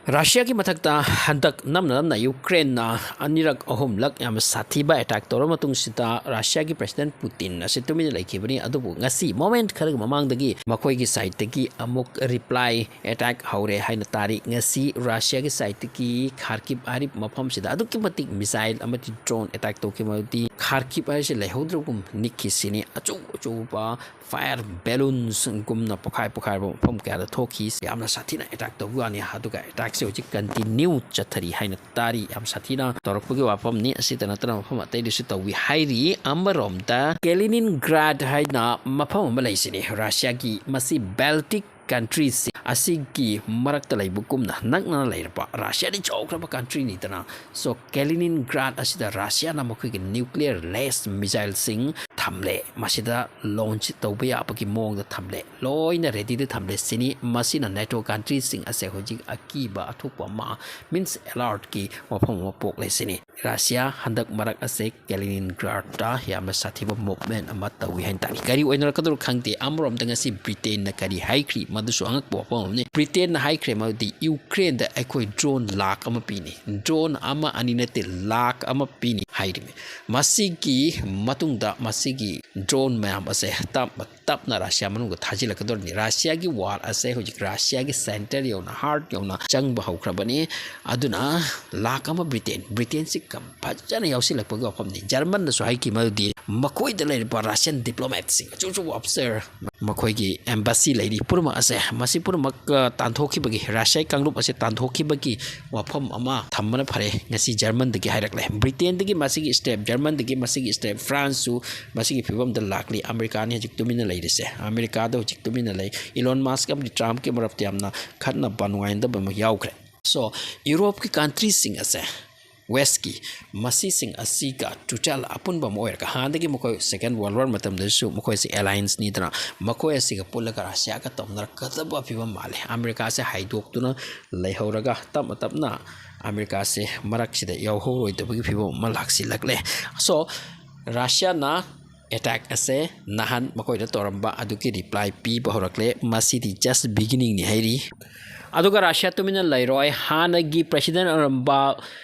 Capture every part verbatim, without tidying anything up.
ꯔꯁꯤꯌꯥꯒꯤ ꯃꯊꯛꯇ ꯍꯟꯗꯛ ꯅꯝꯅ ꯅꯝꯅ ꯌꯨꯀ꯭ꯔꯦꯟꯅ ꯑꯅꯤꯔꯛ ꯑꯍꯨꯝꯂꯛ ꯌꯥꯝꯅ ꯁꯥꯊꯤꯕ ꯑꯦꯇꯥꯛ ꯇꯧꯔꯕ ꯃꯇꯨꯡꯁꯤꯗ, ꯔꯁꯤꯌꯥꯒꯤ ꯄ꯭ꯔꯁꯤꯗꯦꯟꯠ ꯄꯨꯇꯤꯟ ꯑꯁꯤ ꯇꯨꯃꯤꯟꯅ ꯂꯩꯈꯤꯕꯅꯤ꯫ ꯑꯗꯨꯕꯨ ꯉꯁꯤ ꯃꯣꯃꯦꯟꯠ ꯈꯔꯒꯤ ꯃꯃꯥꯡꯗꯒꯤ ꯃꯈꯣꯏꯒꯤ ꯁꯥꯏꯠꯇꯒꯤ ꯑꯃꯨꯛ ꯔꯤꯄ꯭ꯂꯥꯏ ꯑꯦꯇꯥꯛ ꯍꯧꯔꯦ ꯍꯥꯏꯅ ꯇꯥꯔꯤ꯫ ꯉꯁꯤ ꯔꯁꯤꯌꯥꯒꯤ ꯁꯥꯏꯠꯇꯒꯤ ꯈꯥꯔꯀꯤꯞ ꯍꯥꯏꯔꯤꯕ ꯃꯐꯝꯁꯤꯗ ꯑꯗꯨꯛꯀꯤ ꯃꯇꯤꯛ ꯃꯤꯁꯥꯏꯜ ꯑꯃꯗꯤ ꯗ꯭ꯔꯣꯟ ꯑꯦꯇꯥꯛ ꯇꯧꯈꯤ꯫ ꯃꯗꯨꯗꯤ ꯈꯥꯔꯀꯤꯞ ꯍꯥꯏꯔꯤꯁꯤ ꯂꯩꯍꯧꯗ꯭ꯔꯒꯨꯝ ꯅꯤꯛꯈꯤ ꯁꯤꯅꯤ꯫ ꯑꯆꯧ ꯑꯆꯧꯕ ꯐꯥꯌꯔ ꯕꯦꯂꯨꯟꯁꯒꯨꯝꯅ ꯄꯣꯈꯥꯏ ꯄꯣꯈꯥꯏꯕ ꯃꯐꯝ ꯀꯌꯥꯗ ꯊꯣꯛꯈꯤ꯫ ꯌꯥꯝꯅ ꯁꯥꯊꯤꯅ ꯑꯦꯇꯥꯛ ꯇꯧꯕ ꯋꯥꯅꯤ꯫ ꯑꯗꯨꯒ ꯑꯦꯇꯥꯛꯁꯦ ꯍꯧꯖꯤꯛ ꯀꯟꯇꯤꯅ꯭ꯌꯨ ꯆꯠꯊꯔꯤ ꯍꯥꯏꯅ ꯇꯥꯔꯤ꯫ ꯌꯥꯝ ꯁꯥꯊꯤꯅ ꯇꯧꯔꯛꯄꯒꯤ ꯋꯥꯐꯝꯅꯤ꯫ ꯑꯁꯤꯇ ꯅꯠꯇꯅ ꯃꯐꯝ ꯑꯇꯩꯗꯁꯨ ꯇꯧꯏ ꯍꯥꯏꯔꯤ꯫ ꯑꯃꯔꯣꯝꯗ ꯀꯦꯂꯤꯅꯤꯟꯒ꯭ꯔꯥꯗ ꯍꯥꯏꯅ ꯃꯐꯝ ꯑꯃ ꯂꯩꯁꯤꯅꯤ ꯔꯁꯤꯌꯥꯒꯤ, ꯃꯁꯤ ꯕꯦꯜꯇꯤꯛ ꯀꯟꯇ꯭ꯔꯤꯁꯤꯡ ꯑꯁꯤꯒꯤ ꯃꯔꯛꯇ ꯂꯩꯕꯒꯨꯝꯅ ꯅꯛꯅꯅ ꯂꯩꯔꯕ, ꯔꯁꯤꯌꯥꯗꯤ ꯆꯥꯎꯈ꯭ꯔꯕ ꯀꯟꯇ꯭ꯔꯤꯅꯤꯗꯅ꯫ ꯁꯣ ꯀꯦꯂꯤꯅꯤꯟꯒ꯭ꯔꯥꯗ ꯑꯁꯤꯗ ꯔꯁꯤꯌꯥꯅ ꯃꯈꯣꯏꯒꯤ ꯅ꯭ꯌꯨꯀ꯭ꯂꯤꯌꯔ ꯂꯦꯁ ꯃꯤꯁꯥꯏꯜꯁꯤꯡ ꯊꯝꯂꯦ, ꯃꯁꯤꯗ ꯂꯣꯟꯆ ꯇꯧꯕ ꯌꯥꯕꯒꯤ ꯃꯑꯣꯡꯗ ꯊꯝꯂꯦ, ꯂꯣꯏꯅ ꯔꯦꯗꯤꯗ ꯊꯝꯂꯦ ꯁꯤꯅꯤ꯫ ꯃꯁꯤꯅ ꯅꯦꯇꯣ ꯀꯟꯇ꯭ꯔꯤꯁꯤꯡ ꯑꯁꯦ ꯍꯧꯖꯤꯛ ꯑꯀꯤꯕ ꯑꯊꯣꯛꯄ ꯑꯃ, ꯃꯤꯟꯁ ꯑꯦꯂꯥꯔꯠꯀꯤ ꯋꯥꯐꯝ ꯑꯃ ꯄꯣꯛꯂꯦ ꯁꯤꯅꯤ꯫ ꯔꯁꯤꯌꯥ ꯍꯟꯗꯛ ꯃꯔꯛ ꯑꯁꯦ ꯀꯦꯂꯤꯅꯤꯟꯒ꯭ꯔꯥꯗꯇ ꯌꯥꯝꯅ ꯁꯥꯊꯤꯕ ꯃꯨꯚꯃꯦꯟꯠ ꯑꯃ ꯇꯧꯏ ꯍꯥꯏꯅ ꯇꯥꯔꯤ꯫ ꯀꯔꯤ ꯑꯣꯏꯅꯔꯛꯀꯗꯧꯔꯣ ꯈꯪꯗꯦ꯫ ꯑꯃꯔꯣꯝꯗ ꯉꯁꯤ ꯕ꯭ꯔꯤꯇꯦꯟꯅ ꯀꯔꯤ ꯍꯥꯏꯈ꯭ꯔꯤ, ꯃꯗꯨꯁꯨ ꯑꯉꯛꯄ ꯋꯥꯐꯝ ꯑꯃꯅꯤ꯫ ꯕ꯭ꯔꯤꯇꯦꯟꯅ ꯍꯥꯏꯈ꯭ꯔꯦ ꯃꯗꯨꯗꯤ ꯌꯨꯀ꯭ꯔꯦꯟꯗ ꯑꯩꯈꯣꯏ ꯗ꯭ꯔꯣꯟ ꯂꯥꯈ ꯑꯃ ꯄꯤꯅꯤ, ꯗ꯭ꯔꯣꯟ ꯑꯃ ꯑꯅꯤ ꯅꯠꯇꯦ, ꯂꯥꯈ ꯑꯃ ꯄꯤꯅꯤ ꯍꯥꯏꯔꯤꯕꯅꯤ꯫ ꯃꯁꯤꯒꯤ ꯃꯇꯨꯡꯗ ꯃꯁꯤꯒꯤ ꯗ꯭ꯔꯣꯟ ꯃꯌꯥꯝ ꯑꯁꯦ ꯇꯞꯅ ꯇꯞꯅ ꯔꯁꯤꯌꯥ ꯃꯅꯨꯡꯗ ꯊꯥꯖꯤꯜꯂꯛꯀꯗꯧꯔꯤꯅꯤ꯫ ꯔꯁꯤꯌꯥꯒꯤ ꯋꯥꯔ ꯑꯁꯦ ꯍꯧꯖꯤꯛ ꯔꯁꯤꯌꯥꯒꯤ ꯁꯦꯟꯇꯔ ꯌꯧꯅ, ꯍꯥꯔꯠ ꯌꯧꯅ ꯆꯪꯕ ꯍꯧꯈ꯭ꯔꯕꯅꯤ꯫ ꯑꯗꯨꯅ ꯂꯥꯈ ꯑꯃ ꯕ꯭ꯔꯤꯇꯦꯟ, ꯕ꯭ꯔꯤꯇꯦꯟꯁꯤ ꯀꯝ-, ꯐꯖꯅ ꯌꯥꯎꯁꯤꯜꯂꯛꯄꯒꯤ ꯋꯥꯐꯝꯅꯤ꯫ ꯖꯔꯃꯟꯅꯁꯨ ꯍꯥꯏꯈꯤ ꯃꯗꯨꯗꯤ ꯃꯈꯣꯏꯗ ꯂꯩꯔꯤꯕ ꯔꯁꯤꯌꯟ ꯗꯤꯄ꯭ꯂꯣꯃꯦꯠꯁꯤꯡ, ꯑꯆꯧ ꯑꯆꯧꯕ ꯑꯣꯐꯤꯁꯔ, ꯃꯈꯣꯏꯒꯤ ꯑꯦꯝꯕꯥꯁꯤ ꯂꯩꯔꯤ ꯄꯨꯝꯅꯃꯛ ꯑꯁꯦ, ꯃꯁꯤ ꯄꯨꯝꯅꯃꯛ, ꯑ, ꯇꯥꯟꯊꯣꯛꯈꯤꯕꯒꯤ, ꯔꯁꯤꯌꯥꯒꯤ ꯀꯥꯡꯂꯨꯞ ꯑꯁꯦ ꯇꯥꯟꯊꯣꯛꯈꯤꯕꯒꯤ ꯋꯥꯐꯝ ꯑꯃ ꯊꯝꯕꯅ ꯐꯔꯦ꯫ ꯉꯁꯤ ꯖꯔꯃꯟꯗꯒꯤ ꯍꯥꯏꯔꯛꯂꯦ꯫ ꯕ꯭ꯔꯤꯇꯦꯟꯗꯒꯤ ꯃꯁꯤꯒꯤ ꯁ꯭ꯇꯦꯞ, ꯖꯔꯃꯟꯗꯒꯤ ꯃꯁꯤꯒꯤ ꯁ꯭ꯇꯦꯞ, ꯐ꯭ꯔꯥꯟꯁꯁꯨ ꯃꯁꯤꯒꯤ ꯐꯤꯕꯝꯗ ꯂꯥꯛꯂꯤ꯫ ꯑꯃꯦꯔꯤꯀꯥꯅꯤ ꯍꯧꯖꯤꯛ ꯇꯨꯃꯤꯟꯅ ꯂꯩꯔꯤꯁꯦ꯫ ꯑꯃꯦꯔꯤꯀꯥꯗ ꯍꯧꯖꯤꯛ ꯇꯨꯃꯤꯟꯅ ꯂꯩ꯫ ꯏꯂꯣꯟ ꯃꯁꯛ ꯑꯃꯗꯤ ꯇ꯭ꯔꯝꯞꯀꯤ ꯃꯔꯛꯇ ꯌꯥꯝꯅ ꯈꯠꯅꯕ ꯅꯨꯡꯉꯥꯏꯅꯗꯕ ꯑꯃ ꯌꯥꯎꯈ꯭ꯔꯦ꯫ ꯁꯣ, ꯌꯨꯔꯣꯞꯀꯤ ꯀꯟꯇ꯭ꯔꯤꯁꯤꯡ ꯑꯁꯦ, ꯋꯦꯁꯀꯤ, ꯃꯁꯤꯁꯤꯡ ꯑꯁꯤꯒ ꯇꯣꯇꯦꯜ ꯑꯄꯨꯟꯕ ꯑꯃ ꯑꯣꯏꯔꯒ, ꯍꯥꯟꯅꯗꯒꯤ ꯃꯈꯣꯏ ꯁꯦꯀꯦꯟ ꯋꯥꯔꯜ ꯋꯥꯔ ꯃꯇꯝꯗꯁꯨ ꯃꯈꯣꯏꯁꯤ ꯑꯦꯂꯥꯏꯟꯁꯅꯤꯗꯅ, ꯃꯈꯣꯏ ꯑꯁꯤꯒ ꯄꯨꯜꯂꯒ ꯔꯁꯤꯌꯥꯒ ꯇꯧꯅꯔꯛꯀꯗꯕ ꯐꯤꯕꯝ ꯃꯥꯜꯂꯦ꯫ ꯑꯃꯦꯔꯤꯀꯥꯁꯦ ꯍꯥꯏꯗꯣꯛꯇꯨꯅ ꯂꯩꯍꯧꯔꯒ ꯇꯞꯅ ꯇꯞꯅ ꯑꯃꯦꯔꯤꯀꯥꯁꯦ ꯃꯔꯛꯁꯤꯗ ꯌꯥꯎꯍꯧꯔꯣꯏꯗꯕꯒꯤ ꯐꯤꯕꯝ ꯑꯃ ꯂꯥꯛꯁꯤꯜꯂꯛꯂꯦ꯫ ꯁꯣ, ꯔꯁꯤꯌꯥꯅ ꯑꯦꯇꯥꯛ ꯑꯁꯦ ꯅꯍꯥꯟ ꯃꯈꯣꯏꯗ ꯇꯧꯔꯝꯕ ꯑꯗꯨꯒꯤ ꯔꯤꯄ꯭ꯂꯥꯏ ꯄꯤꯕ ꯍꯧꯔꯛꯂꯦ꯫ ꯃꯁꯤꯗꯤ ꯖꯁ ꯕꯤꯒꯤꯅꯤꯡꯅꯤ ꯍꯥꯏꯔꯤ꯫ ꯑꯗꯨꯒ ꯔꯁꯤꯌꯥ ꯇꯨꯃꯤꯟꯅ ꯂꯩꯔꯣꯏ꯫ ꯍꯥꯟꯅꯒꯤ ꯄ꯭ꯔꯦꯁꯤꯗꯦꯟ ꯑꯣꯏꯔꯝꯕ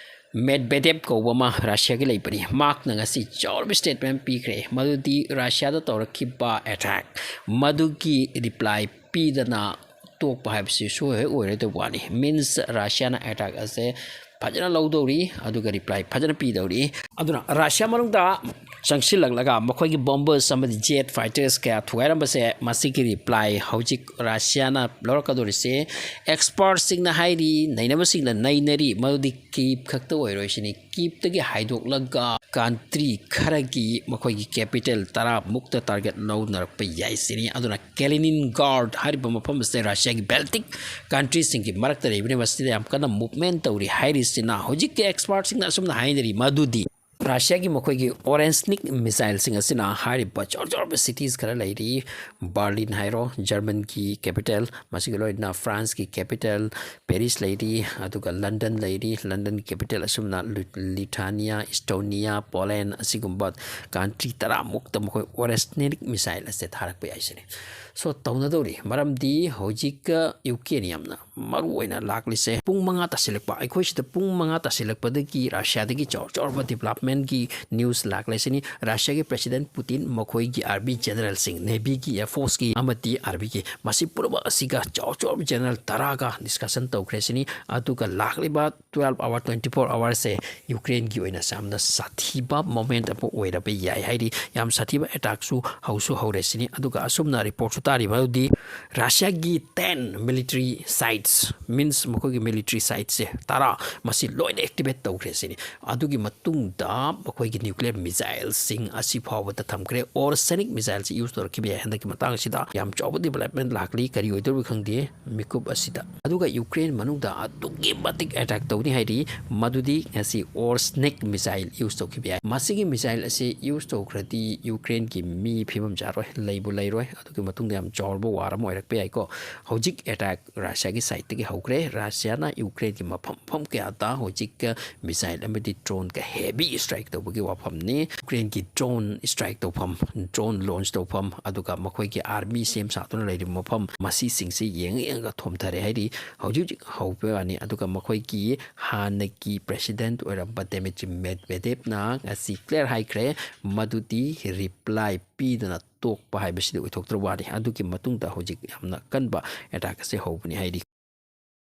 ꯃꯦꯗꯕꯦꯗꯦꯕ ꯀꯧꯕ ꯑꯃ ꯔꯁꯤꯌꯥꯒꯤ ꯂꯩꯕꯅꯤ꯫ ꯃꯍꯥꯛꯅ ꯉꯁꯤ ꯆꯥꯎꯔꯕ ꯁ꯭ꯇꯦꯠꯃꯦꯟ ꯄꯤꯈ꯭ꯔꯦ, ꯃꯗꯨꯗꯤ ꯔꯁꯤꯌꯥꯗ ꯇꯧꯔꯛꯈꯤꯕ ꯑꯦꯇꯥꯛ ꯃꯗꯨꯒꯤ ꯔꯤꯄ꯭ꯂꯥꯏ ꯄꯤꯗꯅ ꯇꯣꯛꯄ ꯍꯥꯏꯕꯁꯤ ꯁꯨꯡꯑꯣꯏ ꯍꯦꯛ ꯑꯣꯏꯔꯣꯏꯗꯕ ꯋꯥꯅꯤ꯫ ꯃꯤꯟꯁ ꯔꯁꯤꯌꯥꯅ ꯑꯦꯇꯥꯛ ꯑꯁꯦ ꯐꯖꯅ ꯂꯧꯗꯧꯔꯤ, ꯑꯗꯨꯒ ꯔꯤꯄ꯭ꯂꯥꯏ ꯐꯖꯅ ꯄꯤꯗꯧꯔꯤ꯫ ꯑꯗꯨꯅ ꯔꯁꯤꯌꯥ ꯃꯅꯨꯡꯗ ꯆꯪꯁꯤꯜꯂꯛꯂꯒ ꯃꯈꯣꯏꯒꯤ ꯕꯣꯝꯕꯔꯁ ꯑꯃꯗꯤ ꯖꯦꯠ ꯐꯥꯏꯇꯔꯁ ꯀꯌꯥ ꯊꯨꯒꯥꯏꯔꯝꯕꯁꯦ, ꯃꯁꯤꯒꯤ ꯔꯤꯄ꯭ꯂꯥꯏ ꯍꯧꯖꯤꯛ ꯔꯁꯤꯌꯥꯅ ꯂꯧꯔꯛꯀꯗꯧꯔꯤꯁꯦ꯫ ꯑꯦꯛꯁꯄꯔꯠꯁꯤꯡꯅ ꯍꯥꯏꯔꯤ, ꯅꯩꯅꯕꯁꯤꯡꯅ ꯅꯩꯅꯔꯤ, ꯃꯗꯨꯗꯤ ꯀꯤꯞ ꯈꯛꯇ ꯑꯣꯏꯔꯣꯏ ꯁꯤꯅꯤ꯫ ꯀꯤꯞꯇꯒꯤ ꯍꯥꯏꯗꯣꯛꯂꯒ ꯀꯟꯇ꯭ꯔꯤ ꯈꯔꯒꯤ ꯃꯈꯣꯏꯒꯤ ꯀꯦꯄꯤꯇꯦꯜ ꯇꯔꯥꯃꯨꯛꯇ ꯇꯥꯔꯒꯦꯠ ꯂꯧꯅꯔꯛꯄ ꯌꯥꯏ ꯁꯤꯅꯤ꯫ ꯑꯗꯨꯅ ꯀꯦꯂꯤꯅꯤꯟꯒꯥꯔꯗ ꯍꯥꯏꯔꯤꯕ ꯃꯐꯝ ꯑꯁꯤꯗ ꯔꯁꯤꯌꯥꯒꯤ ꯕꯦꯜꯇꯤꯛ ꯀꯟꯇ꯭ꯔꯤꯁꯤꯡꯒꯤ ꯃꯔꯛꯇ ꯂꯩꯕꯅꯤ꯫ ꯃꯁꯤꯗ ꯌꯥꯝ ꯀꯟꯅ ꯃꯨꯚꯃꯦꯟ ꯇꯧꯔꯤ ꯍꯥꯏꯔꯤꯁꯤꯅ ꯍꯧꯖꯤꯛꯀꯤ ꯑꯦꯛꯁꯄꯔꯠꯁꯤꯡꯅ ꯑꯁꯨꯝꯅ ꯍꯥꯏꯅꯔꯤ ꯃꯗꯨꯗꯤ ꯔꯁꯤꯌꯥꯒꯤ ꯃꯈꯣꯏꯒꯤ ꯑꯣꯔꯦꯟꯁꯅꯤꯛ ꯃꯤꯁꯥꯏꯜꯁꯤꯡ ꯑꯁꯤꯅ ꯍꯥꯏꯔꯤꯕ ꯆꯥꯎ ꯆꯥꯎꯔꯕ ꯁꯤꯇꯤꯁ ꯈꯔ ꯂꯩꯔꯤ, ꯕꯔꯂꯤꯟ ꯍꯥꯏꯔꯣ, ꯖꯔꯃꯟꯒꯤ ꯀꯦꯄꯤꯇꯦꯜ, ꯃꯁꯤꯒ ꯂꯣꯏꯅꯅ ꯐ꯭ꯔꯥꯟꯁꯀꯤ ꯀꯦꯄꯤꯇꯦꯜ ꯄꯦꯔꯤꯁ ꯂꯩꯔꯤ, ꯑꯗꯨꯒ ꯂꯟꯗꯟ ꯂꯩꯔꯤ꯫ ꯂꯟꯗꯟ ꯀꯦꯄꯤꯇꯦꯜ ꯑꯁꯨꯝꯅ ꯂꯨ-, ꯂꯤꯊꯥꯅꯤꯌꯥ, ꯏꯁꯇꯣꯅꯤꯌꯥ, ꯄꯣꯂꯦꯟ ꯑꯁꯤꯒꯨꯝꯕ ꯀꯟꯇ꯭ꯔꯤ ꯇꯔꯥꯃꯨꯛꯇ ꯃꯈꯣꯏ ꯑꯣꯔꯦꯟꯁꯅꯤꯛ ꯃꯤꯁꯥꯏꯜ ꯑꯁꯦ ꯊꯥꯔꯛꯄ ꯌꯥꯏ ꯁꯤꯅꯤ꯫ ꯁꯣ ꯇꯧꯅꯗꯧꯔꯤ, ꯃꯔꯝꯗꯤ ꯍꯧꯖꯤꯛ ꯌꯨ ꯀꯦꯅ ꯌꯥꯝꯅ ꯃꯔꯨ ꯑꯣꯏꯅ ꯂꯥꯛꯂꯤꯁꯦ ꯄꯨꯡ ꯃꯉꯥ ꯇꯥꯁꯤꯜꯂꯛꯄ, ꯑꯩꯈꯣꯏ ꯁꯤꯗ ꯄꯨꯡ ꯃꯉꯥ ꯇꯥꯁꯤꯜꯂꯛꯄꯗꯒꯤ ꯔꯁꯤꯌꯥꯗꯒꯤ ꯆꯥꯎ ꯆꯥꯎꯔꯕ ꯗꯤꯕꯂꯞꯃꯦꯟꯒꯤ ꯅ꯭ꯌꯨꯁ ꯂꯥꯛꯂꯤꯁꯤꯅꯤ꯫ ꯔꯁꯤꯌꯥꯒꯤ ꯄ꯭ꯔꯦꯁꯤꯗꯦꯟ ꯄꯨꯇꯤꯟ ꯃꯈꯣꯏꯒꯤ ꯑꯥꯔꯃꯤ ꯖꯦꯅꯔꯦꯜꯁꯤꯡ, ꯅꯦꯚꯤꯒꯤ, ꯑꯦꯌꯔꯐꯣꯔꯁꯀꯤ ꯑꯃꯗꯤ ꯑꯥꯔꯃꯤꯒꯤ, ꯃꯁꯤ ꯄꯨꯝꯅꯃꯛ ꯑꯁꯤꯒ ꯆꯥꯎ ꯆꯥꯎꯔꯕ ꯖꯦꯅꯔꯦꯜ ꯇꯔꯥꯒ ꯗꯤꯁꯀꯁꯟ ꯇꯧꯈ꯭ꯔꯦ ꯁꯤꯅꯤ꯫ ꯑꯗꯨꯒ ꯂꯥꯛꯂꯤꯕ twelve hour, twenty four hourꯁꯦ ꯌꯨꯀ꯭ꯔꯦꯟꯒꯤ ꯑꯣꯏꯅ ꯌꯥꯝꯅ ꯁꯥꯊꯤꯕ ꯃꯣꯃꯦꯟꯠ ꯑꯃ ꯑꯣꯏꯔꯕ ꯌꯥꯏ, ꯍꯥꯏꯗꯤ ꯌꯥꯝ ꯁꯥꯊꯤꯕ ꯑꯦꯇꯥꯛꯁꯨ ꯍꯧꯁꯨ ꯍꯧꯔꯦ ꯁꯤꯅꯤ꯫ ꯑꯗꯨꯒ ꯑꯁꯨꯝꯅ ꯔꯤꯄꯣꯔꯠꯁꯨ ꯇꯥꯔꯤ ꯃꯗꯨꯗꯤ ꯔꯁꯤꯌꯥꯒꯤ ten military sites, means ꯃꯈꯣꯏꯒꯤ ꯃꯤꯂꯤꯇꯔꯤ ꯁꯥꯏꯠꯁꯦ ꯇꯔꯥ, ꯃꯁꯤ ꯂꯣꯏꯅ ꯑꯦꯛꯇꯤꯚꯦꯠ ꯇꯧꯈ꯭ꯔꯦ ꯁꯤꯅꯤ꯫ ꯑꯗꯨꯒꯤ ꯃꯇꯨꯡꯗ ꯃꯈꯣꯏꯒꯤ ꯅ꯭ꯌꯨꯀ꯭ꯂꯤꯌꯔ ꯃꯤꯁꯥꯏꯜꯁꯤꯡ ꯑꯁꯤ ꯐꯥꯎꯕꯗ ꯊꯝꯈ꯭ꯔꯦ꯫ ꯑꯣꯔꯁꯦꯅꯤꯛ ꯃꯤꯁꯥꯏꯜꯁꯤ ꯌꯨꯁ ꯇꯧꯔꯛꯈꯤꯕ ꯌꯥꯏ꯫ ꯍꯟꯗꯛꯀꯤ ꯃꯇꯥꯡ ꯑꯁꯤꯗ ꯌꯥꯝ ꯆꯥꯎꯕ ꯗꯤꯕꯂꯞꯃꯦꯟ ꯂꯥꯛꯂꯤ꯫ ꯀꯔꯤ ꯑꯣꯏꯗꯧꯔꯤꯕ ꯈꯪꯗꯦ ꯃꯤꯀꯨꯞ ꯑꯁꯤꯗ꯫ ꯑꯗꯨꯒ ꯌꯨꯀ꯭ꯔꯦꯟ ꯃꯅꯨꯡꯗ ꯑꯗꯨꯛꯀꯤ ꯃꯇꯤꯛ ꯑꯦꯇꯥꯛ ꯇꯧꯅꯤ ꯍꯥꯏꯔꯤ, ꯃꯗꯨꯗꯤ ꯉꯁꯤ ꯑꯣꯔꯁꯅꯤꯛ ꯃꯤꯁꯥꯏꯜ ꯌꯨꯁ ꯇꯧꯈꯤꯕ ꯌꯥꯏ꯫ ꯃꯁꯤꯒꯤ ꯃꯤꯁꯥꯏꯜ ꯑꯁꯤ ꯌꯨꯁ ꯇꯧꯈ꯭ꯔꯗꯤ ꯌꯨꯀ꯭ꯔꯦꯟꯒꯤ ꯃꯤ ꯐꯤꯕꯝ ꯆꯥꯔꯣꯏ, ꯂꯩꯕꯨ ꯂꯩꯔꯣꯏ꯫ ꯑꯗꯨꯒꯤ ꯃꯇꯨꯡꯗ ꯌꯥꯝ ꯆꯥꯎꯔꯕ ꯋꯥꯔ ꯑꯃ ꯑꯣꯏꯔꯛꯄ ꯌꯥꯏꯀꯣ꯫ ꯍꯧꯖꯤꯛ ꯑꯦꯇꯥꯛ ꯔꯁꯤꯌꯥꯒꯤ ꯇꯒꯤ ꯍꯧꯈ꯭ꯔꯦ꯫ ꯔꯁꯤꯌꯥꯅ ꯌꯨꯀ꯭ꯔꯦꯟꯒꯤ ꯃꯐꯝ ꯃꯐꯝ ꯀꯌꯥꯗ ꯍꯧꯖꯤꯛ ꯃꯤꯁꯥꯏꯜ ꯑꯃꯗꯤ ꯗ꯭ꯔꯣꯟꯒ ꯍꯦꯚꯤ ꯁ꯭ꯇ꯭ꯔꯥꯏꯛ ꯇꯧꯕꯒꯤ ꯋꯥꯐꯝꯅꯤ꯫ ꯌꯨꯀ꯭ꯔꯦꯟꯒꯤ ꯗ꯭ꯔꯣꯟ ꯁ꯭ꯇ꯭ꯔꯥꯏꯛ ꯇꯧꯐꯝ, ꯗ꯭ꯔꯣꯟ ꯂꯣꯟꯆ ꯇꯧꯐꯝ, ꯑꯗꯨꯒ ꯃꯈꯣꯏꯒꯤ ꯑꯥꯔꯃꯤ ꯁꯦꯝ ꯁꯥꯗꯨꯅ ꯂꯩꯔꯤꯕ ꯃꯐꯝ, ꯃꯁꯤꯁꯤꯡꯁꯤ ꯌꯦꯡꯉ ꯌꯦꯡꯉꯒ ꯊꯣꯝꯊꯔꯦ ꯍꯥꯏꯔꯤ꯫ ꯍꯧꯖꯤꯛ ꯍꯧꯖꯤꯛ ꯍꯧꯕ ꯋꯥꯅꯤ꯫ ꯑꯗꯨꯒ ꯃꯈꯣꯏꯒꯤ ꯍꯥꯟꯅꯒꯤ ꯄ꯭ꯔꯦꯁꯤꯗꯦꯟꯠ ꯑꯣꯏꯔꯝꯕ ꯗꯦꯃꯤꯇ꯭ꯔꯤ ꯃꯦꯗꯚꯦꯗꯦꯚꯅ ꯉꯁꯤ ꯀ꯭ꯂꯤꯌꯔ ꯍꯥꯏꯈ꯭ꯔꯦ, ꯃꯗꯨꯗꯤ ꯔꯤꯄ꯭ꯂꯥꯏ ꯄꯤꯗꯅ ꯇꯣꯛꯄ ꯍꯥꯏꯕꯁꯤꯗꯤ ꯑꯣꯏꯊꯣꯛꯇ꯭ꯔꯕ ꯋꯥꯅꯤ꯫ ꯑꯗꯨꯒꯤ ꯃꯇꯨꯡꯗ ꯍꯧꯖꯤꯛ ꯌꯥꯝꯅ ꯀꯟꯕ ꯑꯦꯇꯥꯛ ꯑꯁꯤ ꯍꯧꯕꯅꯤ ꯍꯥꯏꯔꯤ꯫